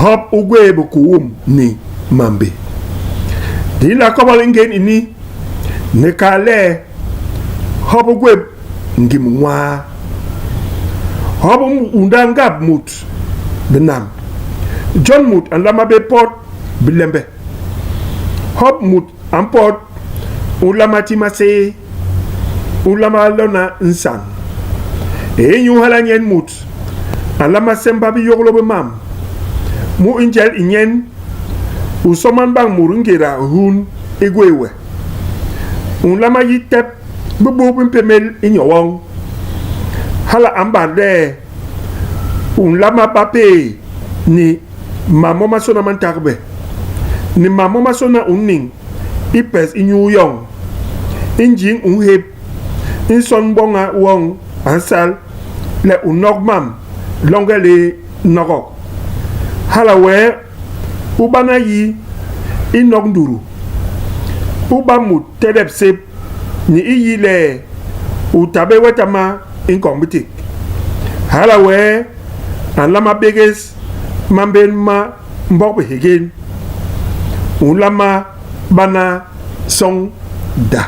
Hop u gwéé bikuum ni mambe. Di nla kobol i ngén ini ni kal le hop u gwé ngim nwaa. Hop u unda ngap mut binam. Jon mut a nlama bé pot bilembe. Hop mut a mpot u nlama ti maséé, u nlama lona nsañ. Inyu hala nyen mut a nlama semba biyôglô bi mam. Mu i njel i nyen u soman bañ mut ngéda hiun i gwé we. U nlama yi tep bibuk bi mpémél i nyo woñ. Hala a mbat le u nlama ba péé ni mam momasôna ma ntagbe, ni mam momasôna u niñ i pes i nyuu yoñ, i njiñ u nhép, i nson boña woñ a nsal le u nok mam loñge li nogok. Hala wee u bana yi i nok ndutu, u ba mut telepsép ni i yi le u ta bé wetama i nkoñ bitik. Hala wee a nlama bégés mambén ma mbok bihégél. U nlama bana soñda.